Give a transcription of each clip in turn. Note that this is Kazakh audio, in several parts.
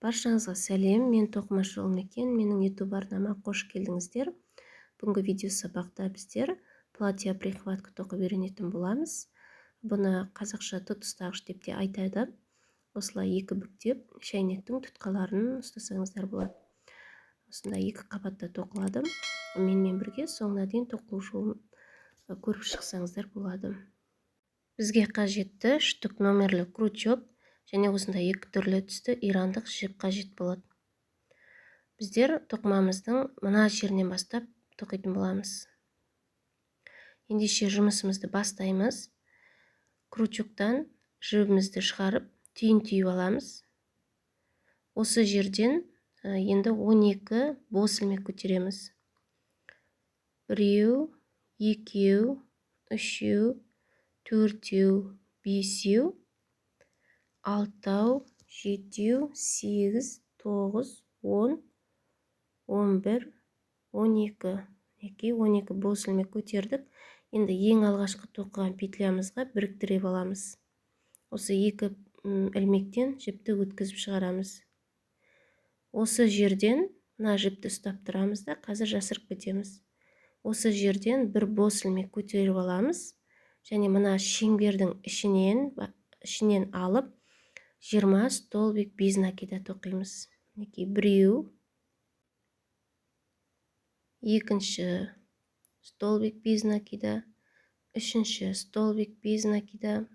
Баршаңызға сәлем, мен тоқымашы Ұлмекен, менің YouTube арнама қош келдіңіздер. Бүгінгі видео сабақта біздер платье прихватка тоқып үйренетін боламыз. Бұны қазақша тұт ұстағыш деп те айтады. Осылай екі бүктеп шәйнектің тұтқаларын ұстасаңыздар болады. Осындай екі қабатта тоқылады. Менімен бірге соңына дейін тоқылу жолын көріп шықсаңыздар болады. Бізге қажетті штук номерлі крючок және осындай екі түрлі түсті ирандық жіп қажет болады. Біздер тоқымамыздың мына жерінен бастап тоқитын боламыз. Ендеше жұмысымызды бастаймыз. Крючоктан жібімізді шығарып, түйін түйіп аламыз. Осы жерден енді 12 бос ілмек көтереміз. 1, 2, 3, 4, 5, 6, 7, 8, 9, 10, 11, 12. Мінекей, 12 бос ілмек көтердік. Енді ең алғашқы тоқыған петлямызға біріктіріп аламыз. Осы екі ілмектен жіпті өткізіп шығарамыз. Осы жерден мына жіпті ұстап тұрамыз да, қазір жасырып кетеміз. Осы жерден бір бос ілмек көтеріп аламыз және мына шеңбердің ішінен алып 20 столбик без накида тоқимыз. Мінекей, біреу, екінші столбик без накида, үшінші столбик без накида,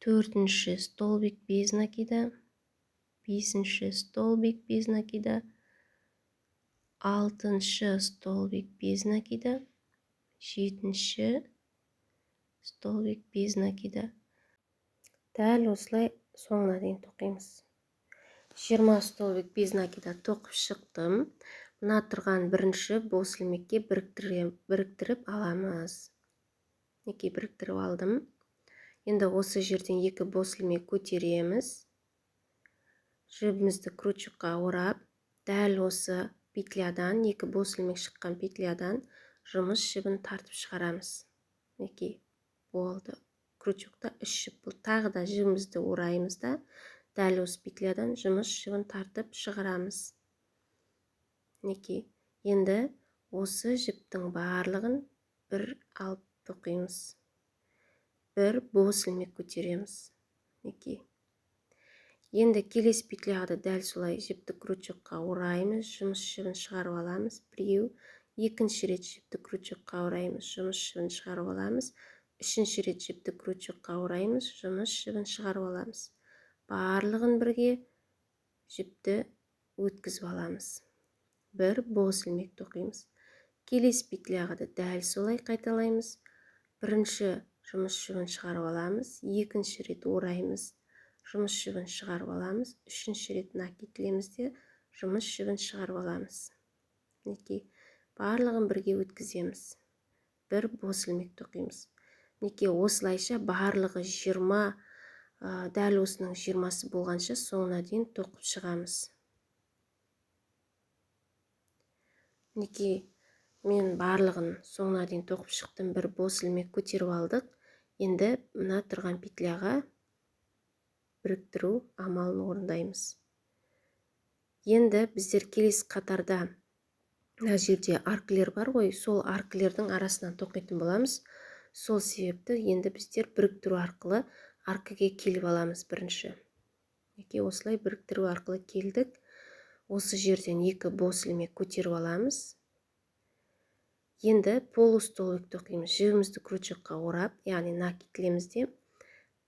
төртінші столбик без накида, бесінші столбик без накида, алтыншы столбик без накида, жетінші столбик без накида. Дәл осылай соңына дейін тоқимыз. 20 столбик без накида тоқып шықтым. Мына тұрған бірінші бос ілмекке біріктіріп аламыз. Мінекей, біріктіріп алдым. Енді осы жерден екі бос ілмек көтереміз. Жібімізді крючокқа орап, дәл осы петлядан, екі бос ілмек шыққан петлядан жұмыс жібін тартып шығарамыз. Мінекей, болды. Крючокта 3 жіп болды. Тағы да жібімізді ораймыз да, дәл осы петлядан жұмыс жібін тартып шығарамыз. Мінекей, енді осы жіптің барлығын бір алып тоқимыз. Бір бос ілмек көтереміз. Мінекей. Енді келесі петляға да дәл солай жіпті крючокқа ораймыз, жұмыс жібін шығарып аламыз. Біреу, екінші рет жіпті крючокқа ораймыз, жұмыс жібін шығарып аламыз. Үшінші рет жіпті крючокқа ораймыз, жұмыс жібін шығарып аламыз. Барлығын бірге жіпті өткізіп аламыз. Бір бос ілмек тоқимыз. Келесі петляға да дәл солай қайталаймыз. Бірінші жұмыс жібін шығарып аламыз, екінші рет ораймыз, жұмыс жібін шығарып аламыз, үшінші рет накид де жұмыс жібін шығарып аламыз. Мінекей, барлығын бірге өткіземіз. Бір бос ілмек тоқимыз. Мінекей, осылайша барлығы 20, дәл осының 20-сы болғанша соңына дейін тоқып шығамыз. Мінекей, мен барлығын соңына дейін тоқып шықтым. Бір бос ілмек көтеріп алдық. Енді мына тұрған петляға біріктіру амалын орындаймыз. Енді біздер келесі қатарда мына жерде аркілер бар ғой, сол аркілердің арасынан тоқитын боламыз. Сол себепті енді біздер біріктіру арқылы аркіге келіп аламыз бірінші. Мінекей, осылай біріктіру арқылы келдік. Осы жерден екі бос ілмек көтеріп аламыз. Енді полустолбик тоқимыз. Жібімізді крючокқа орап, яғни накид ілеміз де,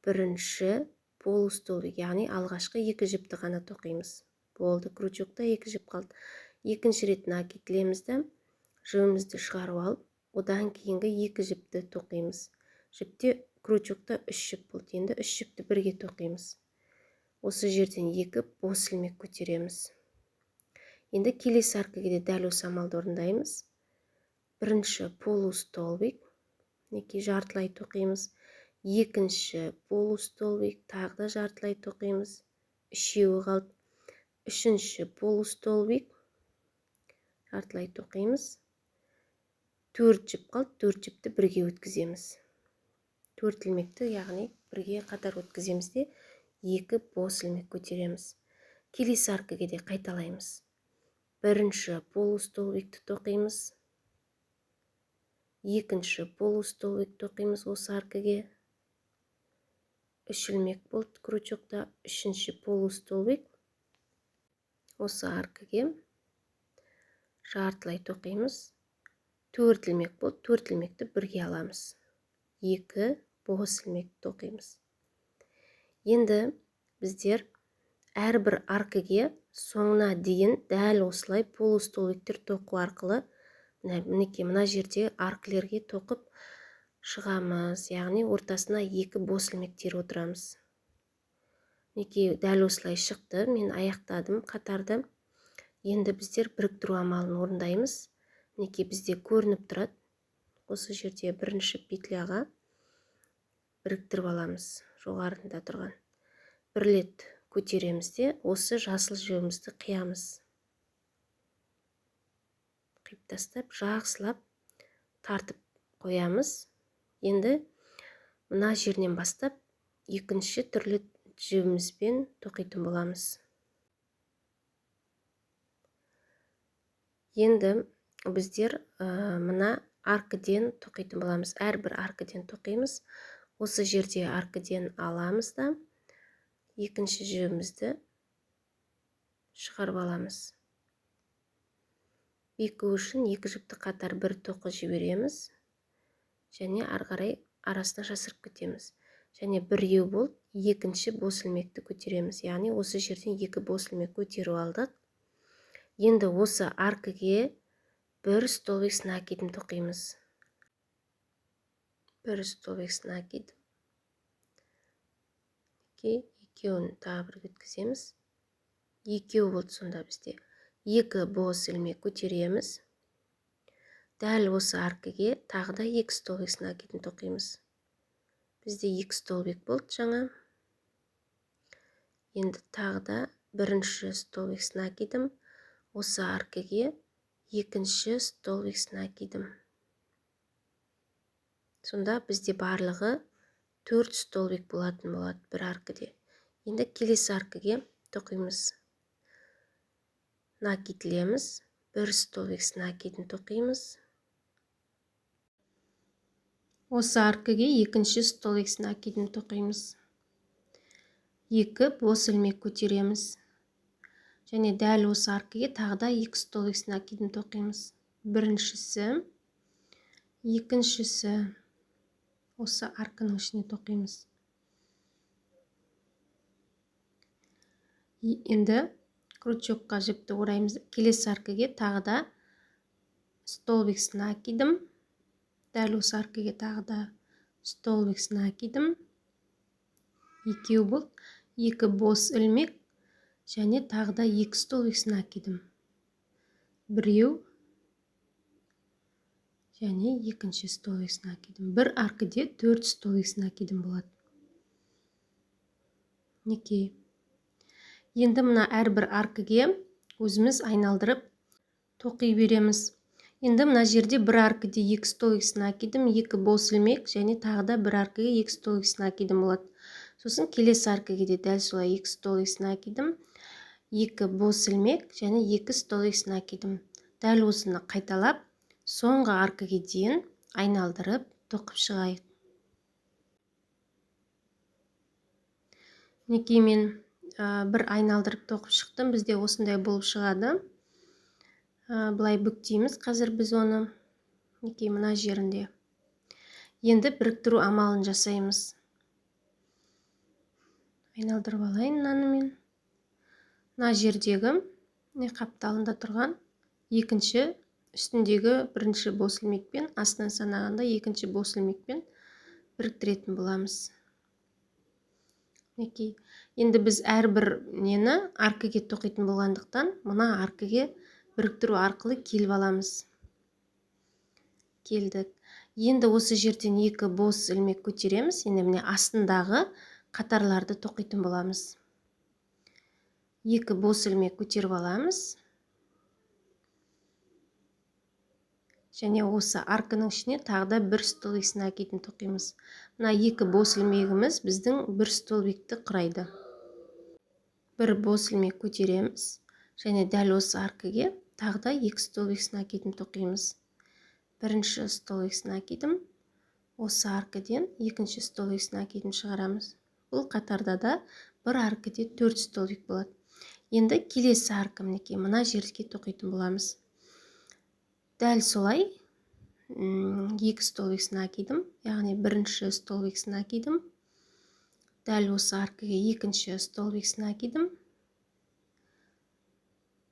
бірінші полустолбик, яғни алғашқы екі жіпті ғана тоқимыз. Болды, крючокта екі жіп қалды. Екінші рет накид ілеміз де, жібімізді шығарып алып, одан кейінгі екі жіпті тоқимыз. Жіпте крючокта 3 жіп болды. Енді 3 жіпті бірге тоқимыз. Осы жерден екі бос ілмек көтереміз. Енді келесі аркіге де дәл осы амалды орындаймыз. Бірінші полустолбик, мінекей, жартылай тоқимыз. Екінші полустолбик, тағы да жартылай тоқимыз. Үшеуі қалды. Үшінші полустолбик, жартылай тоқимыз. 4 жіп қалды, 4 жіпті бірге өткіземіз. 4 ілмекті, яғни бірге қатар өткіземіз де, 2 бос ілмек көтереміз. Келесі аркіге де қайталаймыз. Бірінші полустолбикті тоқимыз. Екінші полустолбик тоқимыз осы аркіге. 3 ілмек болды крючокта. Үшінші полустолбик осы аркіге жартылай тоқимыз. 4 ілмек болды. 4 ілмекті бірге аламыз. 2 бос ілмек тоқимыз. Енді біздер әрбір аркіге соңына дейін дәл осылай полустолбиктер тоқу арқылы мінекей мына жерде аркілерге тоқып шығамыз. Яғни ортасына 2 бос ілмек теріп отырамыз. Мінекей дәл осылай шықты. Мен аяқтадым қатарды. Енді біздер біріктіру амалын орындаймыз. Мінекей бізде көрініп тұрады. Осы жерде бірінші петляға біріктіріп аламыз жоғарында тұрған. Бір рет көтереміз де осы жасыл жібімізді қиямыз. Қиып тастап жақсылап тартып қоямыз. Енді мына жерінен бастап екінші түрлі жібімізбен тоқитын боламыз. Енді біздер мына аркіден тоқитын боламыз. Әрбір аркіден тоқимыз. Осы жерде аркіден аламыз да екінші жібімізді шығарып аламыз. Беку үшін екі жіпті қатар бір тоқы жібереміз және ары қарай арасына жасырып кетеміз. Және біреу болды, екінші бос ілмекті көтереміз. Яғни осы жерден екі бос ілмек көтеріп алдық. Енді осы аркіге бір столбик с накидом тоқимыз. Бір столбик с накидом. Екеуін тағы бір өткіземіз. Екеу болды сонда бізде. Екі бос ілмек көтереміз. Дәл осы аркіге тағы да екі столбик с накидом тоқимыз. Бізде екі столбик болды жаңа. Енді тағы да бірінші столбик с накидом, осы аркіге екінші столбик с накидом. Сонда бізде барлығы 4 столбик болатын болады бір аркіде. Енді келесі аркіге тоқимыз. Накидлеміз. Бір столбик с накидін тоқимыз. Осы аркіге екінші столбик с накидін тоқимыз. Екі бос ілмек көтереміз. Және дәл осы аркіге тағы да екі столбик с накидін тоқимыз. Біріншісі, екіншісі осы аркінің ішіне тоқимыз. Енді крючокқа жіпті ораймыз. Келесі аркіге тағы да столбик с накидом. Дәл осы аркіге тағы да столбик с накидом. Екеу болды. Екі бос ілмек және тағы да екі столбик с накидом. Біреу және екінші столбик с накидом. Бір аркіде 4 столбик с накидом болады. Мінекей. Енді мына әрбір аркіге өзіміз айналдырып тоқи береміз. Енді мына жерде бір аркіде екі столбик с накидом, екі бос ілмек және тағы да бір аркіге екі столбик с накидом болады. Сосын келесі аркіге де дәл солай екі столбик с накидом, екі бос ілмек және екі столбик с накидом. Дәл осыны қайталап, соңғы аркіге дейін айналдырып тоқып шығайық. Мінекей мен бір айналдырып тоқып шықтым. Бізде осындай болып шығады. Былай бүктейміз қазір біз оны. Мінекей мына жерінде. Енді біріктіру амалын жасаймыз. Айналдырып алайын мынаны мен. Мына жердегі не қапталында тұрған екінші үстіндегі бірінші бос ілмекпен, астынан санағанда екінші бос ілмекпен біріктіретін боламыз. Мінекей. Енді біз әрбір нені аркіге тоқитын болғандықтан мына аркіге біріктіру арқылы келіп аламыз. Келдік. Енді осы жерден екі бос ілмек көтереміз. Енді міне астындағы қатарларды тоқитын боламыз. Екі бос ілмек көтеріп аламыз. Және осы аркінің ішіне тағы да бір столбик с накидін тоқимыз. Мына екі бос ілмегіміз біздің бір столбикті құрайды. Бір бос ілмек көтереміз және дәл осы аркіге тағы да 2 столбик с накидом тоқимыз. Бірінші столбик с накидом, осы аркіден екінші столбик с накидом шығарамыз. Бұл қатарда да бір аркіде 4 столбик болады. Енді келесі аркі мінекей мына жерге тоқитын боламыз. Дәл солай 2 столбик с накидом, яғни бірінші столбик с накидом, дәл осы аркіге екінші столбик с накидом,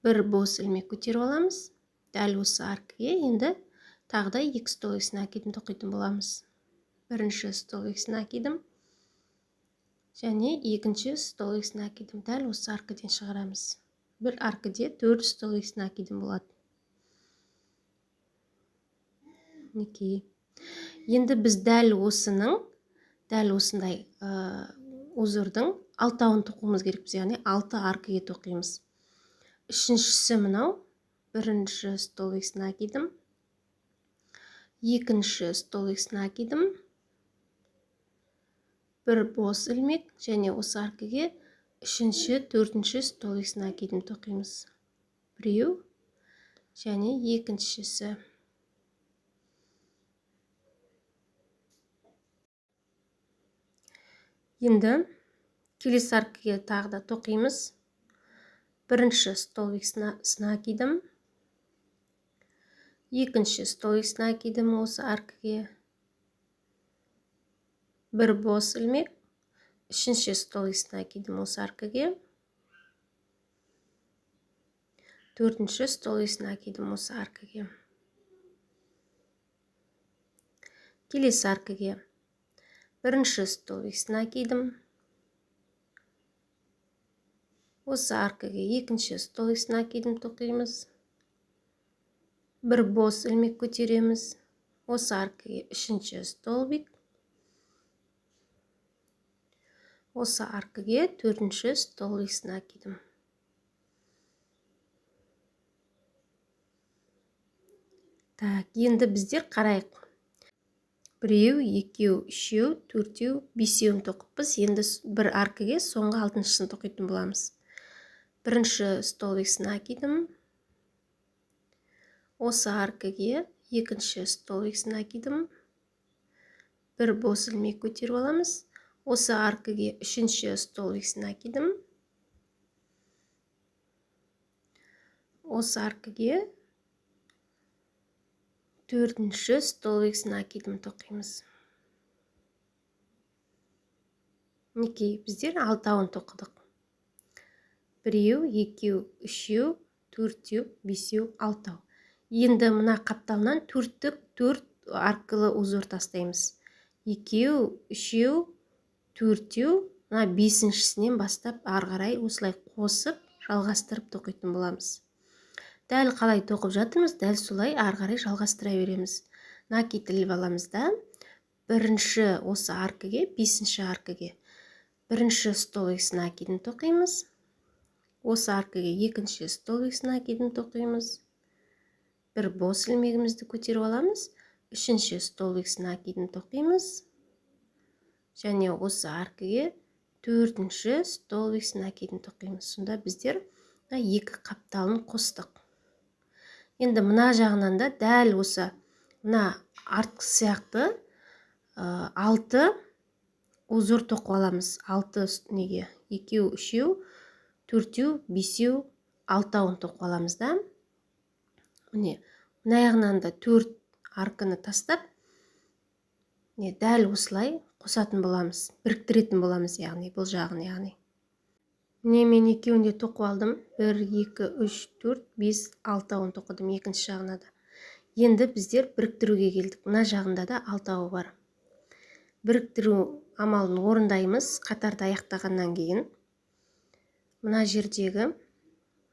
бір бос ілмек көтеріп аламыз. Дәл осы аркіге енді тағы да 2 столбик с накидом тоқитын боламыз. Бірінші столбик с накидом және екінші столбик с накидом дәл осы аркіден шығарамыз. Бір аркіде 4 столбик с накидом болады. Мінекей. Енді біз дәл осының, дәл осындай узордың алтауын тоқуымыз керекпіз, яғни 6 аркіге тоқимыз. Үшіншісі мынау, бірінші столбик с накидом, екінші столбик с накидом, бір бос ілмек және осы аркіге үшінші, төртінші столбик с накидом тоқимыз. Біреу және екіншісі. Енді келесі аркіге тағы да тоқимыз. Бірінші столбик с накидом, екінші столбик с накидом осы аркіге, бір бос ілмек, үшінші столбик с накидом осы аркіге, төртінші столбик с накидом осы аркіге. Келесі аркіге бірінші столбик с накидом, осы аркіге екінші столбик с накидом тоқимыз, бір бос ілмек көтереміз, осы аркіге үшінші столбик, осы аркіге төртінші столбик с накидом. Так, енді біздер қарайық. Біреу, екеу, үшеу, төртеу, бесеуін тоқыппыз. Енді бір аркіге соңғы алтыншысын тоқитын боламыз. Бірінші столбик с накидом, осы аркіге екінші столбик с накидом, бір бос ілмек көтеріп аламыз. Осы аркіге үшінші столбик с накидом, осы аркіге төртінші столбик с накидом тоқимыз. Мінекей, біздер алтауын тоқыдық. Біреу, екеу, үшеу, төртеу, бесеу, алтау. Енді мына қапталынан төрттік төрт аркылы узор тастаймыз. Екеу, үшеу, төртеу, мына бесіншісінен бастап ары қарай осылай қосып, жалғастырып тоқитын боламыз. Дәл қалай тоқып жатырмыз, дәл солай ары қарай жалғастыра береміз. Накид іліп аламыз да, бірінші осы аркіге, бесінші аркіге бірінші столбик с накидін тоқимыз. Осы аркіге екінші столбик с накидін тоқимыз. Бір бос ілмегімізді көтеріп аламыз. Үшінші столбик с накидін тоқимыз. Және осы аркіге төртінші столбик с накидін тоқимыз. Сонда біздер мына екі қапталын қостық. Енді мына жағынан да дәл осы мына артқы сияқты 6 узор тоқып аламыз. 6 неге? Екеу, үшеу, төртеу, бесеу, алтауын тоқып аламыз да. Міне, мына жағынан да 4 арканы тастап, міне дәл осылай қосатын боламыз, біріктіретін боламыз, яғни бұл жағын, яғни. Міне мен екеуін де тоқып алдым. 1, 2, 3, 4, 5, алтауын тоқыдым екінші жағына да. Енді біздер біріктіруге келдік. Мына жағында да алтауы бар. Біріктіру амалын орындаймыз. Қатарды аяқтағаннан кейін мына жердегі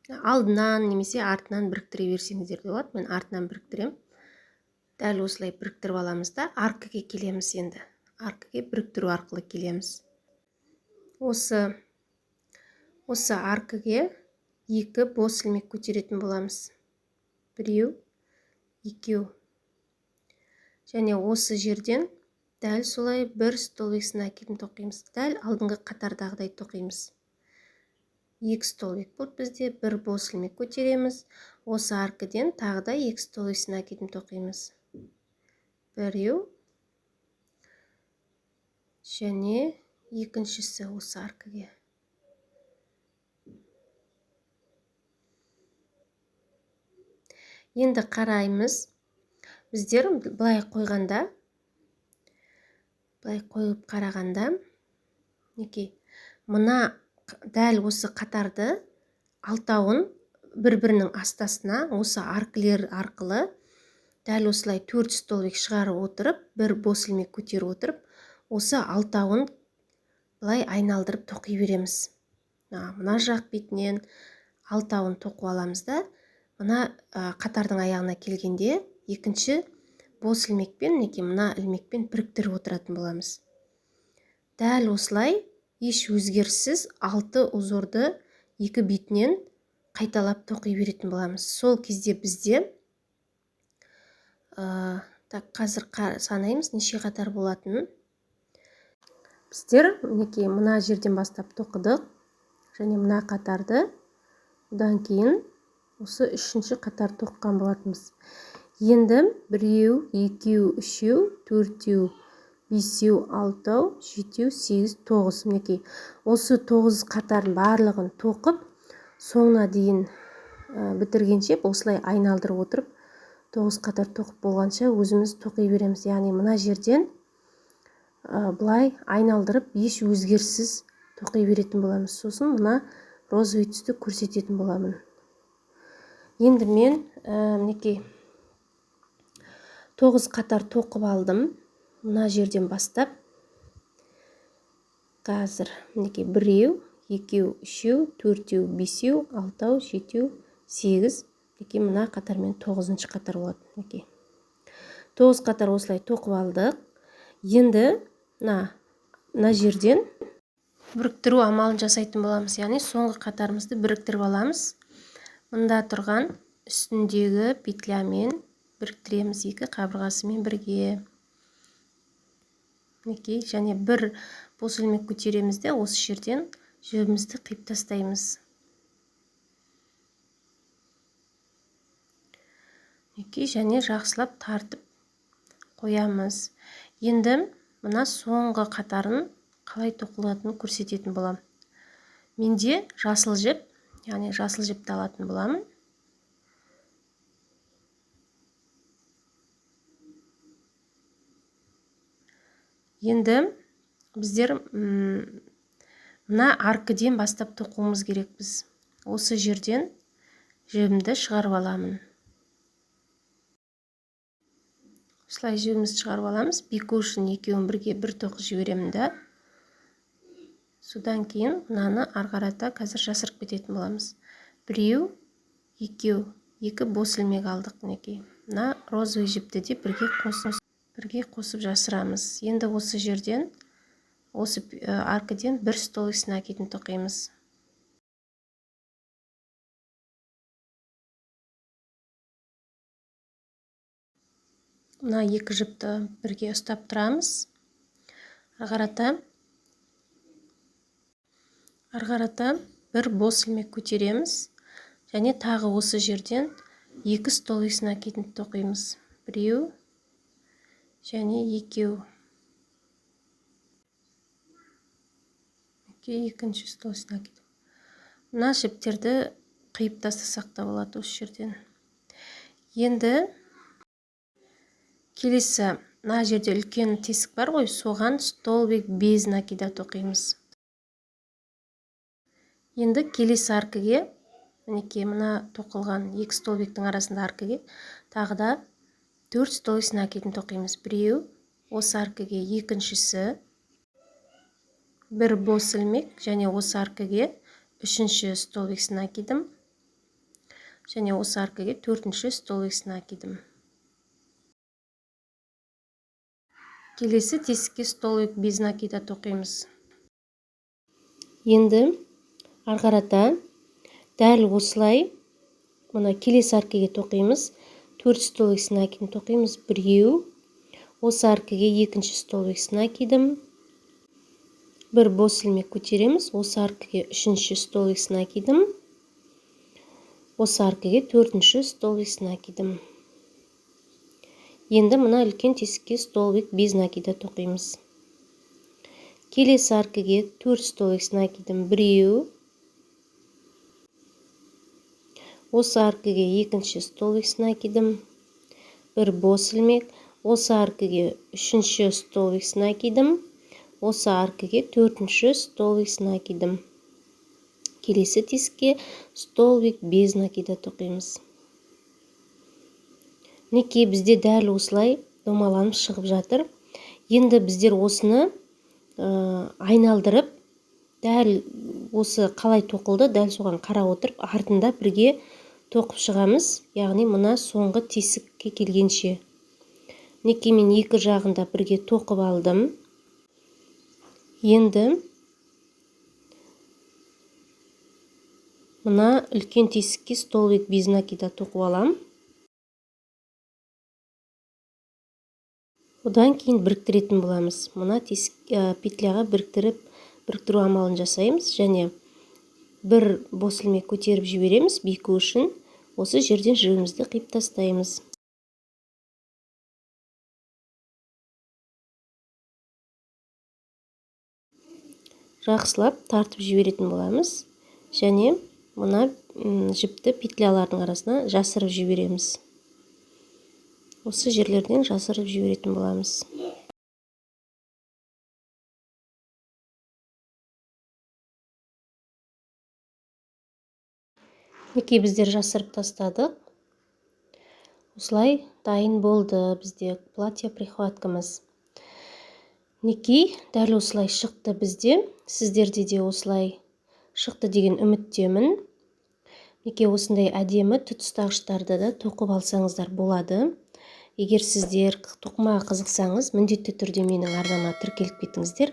алдынан немесе артынан біріктіре берсеңіздер де болады. Мен артынан біріктірем. Дәл осылай біріктіріп аламыз да, аркіге келеміз енді. Аркіге біріктіру арқылы келеміз. Осы аркіге 2 бос ілмек көтеретін боламыз. Біреу, екеу. Және осы жерден дәл солай бір столбик с накидін тоқимыз. Дәл алдыңғы қатардағыдай тоқимыз. 2 столбик болды бізде, бір бос ілмек көтереміз. Осы аркіден тағы да 2 столбик с накидом тоқимыз. Біреу және екіншісі осы аркіге. Енді қараймыз. Біздер былай қойғанда, былай қойып қарағанда, мінекей, мына дәл осы қатарды алтауын бір-бірінің астасына осы аркілер арқылы дәл осылай 4 столбик шығарып отырып, бір бос ілмек көтеріп отырып, осы алтауын былай айналдырып тоқи береміз. Мына жақ бетінен алтауын тоқып аламыз да, мына қатардың аяғына келгенде екінші бос ілмекпен, мінекей мына ілмекпен біріктіріп отыратын боламыз. Дәл осылай еш өзгеріссіз 6 узорды екі бетінен қайталап тоқи беретін боламыз. Сол кезде бізде, так, қазір санаймыз неше қатар болатынын. Біздер мінекей мына жерден бастап тоқыдық және мына қатарды, одан кейін осы үшінші қатар тоқыған болатынбыз. Енді біреу, екеу, үшеу, төртеу, бесеу, алтау, жетеу, сегіз, тоғыз. Мінекей осы 9 қатардың барлығын тоқып, соңына дейін бітіргенше осылай айналдырып отырып, 9 қатар тоқып болғанша өзіміз тоқи береміз. Яғни мына жерден былай айналдырып еш өзгеріссіз тоқи беретін боламыз. Сосын мына розовый түсті көрсететін боламын. Енді мен мінекей 9 қатар тоқып алдым. Мына жерден бастап қазір мінекей біреу, екеу, үшеу, төртеу, бесеу, алтау, жетеу, сегіз. Мінекей мына қатармен тоғызыншы қатар болады. Мінекей 9 қатар осылай тоқып алдық. Енді мына жерден біріктіру амалын жасайтын боламыз. Яғни соңғы қатарымызды біріктіріп аламыз. Мында тұрған үстіндегі петлямен біріктіреміз, екі қабырғасымен бірге. Мінекей, және бір бос ілмек көтереміз де, осы жерден жібімізді қиып тастаймыз. Мінекей, және жақсылап тартып қоямыз. Енді мына соңғы қатарын қалай тоқылатынын көрсететін боламын. Менде жасыл жіп, яғни жасыл жіпті алатын боламын. Енді біздер мына аркіден бастап тоқуымыз керекпіз. Осы жерден жібімді шығарып аламын. Осылай жібімізді шығарып аламыз. Бикушын екеуін бірге бір тоқып жіберемін да. Содан кейін мынаны ары қарата қазір жасырып кететін боламыз. Біреу, екеу, екі бос ілмек алдық мінекей. Мына розовый жіпті де бірге қосып жасырамыз. Енді осы жерден, осы аркіден бір столбик с накидін тоқимыз. Мына екі жіпті бірге ұстап тұрамыз. Ары қарата бір бос ілмек көтереміз. Және тағы осы жерден екі столбик с накидін тоқимыз. Біреу және екеу. Екінші столбик с накидом. Мына жіптерді қиып тастасақ та болады осы жерден. Енді келесі мына жерде үлкен тесік бар ғой, соған столбик без накида тоқимыз. Енді келесі аркіге, мінекей мына тоқылған екі столбиктің арасында аркіге тағы да 4 столбик с накидін тоқимыз. Біреу, осы аркіге екіншісі, бір бос ілмек және осы аркіге үшінші столбик с накидом және осы аркіге төртінші столбик с накидом. Келесі тесікке столбик без накида тоқимыз. Енді ары қарата дәл осылай мына келесі аркіге тоқимыз. 4 столбик с накидом тоқимыз. Біреу, осы аркіге екінші столбик с накидом, Бір бос ілмек көтереміз. Осы аркіге үшінші столбик с накидом, осы аркіге төртінші столбик с накидом. Енді мына үлкен тесікке столбик без накида тоқимыз. Келесі аркіге 4 столбик с накидом, біреу. Осы аркіге екінші столбик с накидом, бір бос ілмек. Осы аркіге үшінші столбик с накидом, осы аркіге төртінші столбик с накидом. Келесі тесікке столбик без накида тоқимыз. Мінекей, бізде дәл осылай домаланып шығып жатыр. Енді біздер осыны айналдырып, дәл осы қалай тоқылды, дәл соған қарап отырып, артында бірге тоқып шығамыз. Яғни мына соңғы тесікке келгенше. Мінекей, мен екі жағында бірге тоқып алдым. Енді мына үлкен тесікке столбик без накида тоқып аламын. Одан кейін біріктіретін боламыз. Мына тесік петляға біріктіру амалын жасаймыз және бір бос ілмек көтеріп жібереміз беку үшін. Осы жерден жібімізді қиып тастаймыз. Жақсылап тартып жіберетін боламыз және мына жіпті петлялардың арасына жасырып жібереміз. Осы жерлерден жасырып жіберетін боламыз. Мінекей, біздер жасырып тастадық. Осылай дайын болды бізде платье прихваткамыз. Мінекей, дәл осылай шықты бізде. Сіздерде де осылай шықты деген үміттемін. Мінекей, осындай әдемі түт ұстағыштарды да тоқып алсаңыздар болады. Егер сіздер тоқымаға қызықсаңыз, міндетті түрде менің арнама тіркеліп кетіңіздер.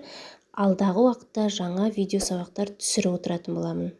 Алдағы уақытта жаңа видео сабақтар түсіріп отыратын боламын.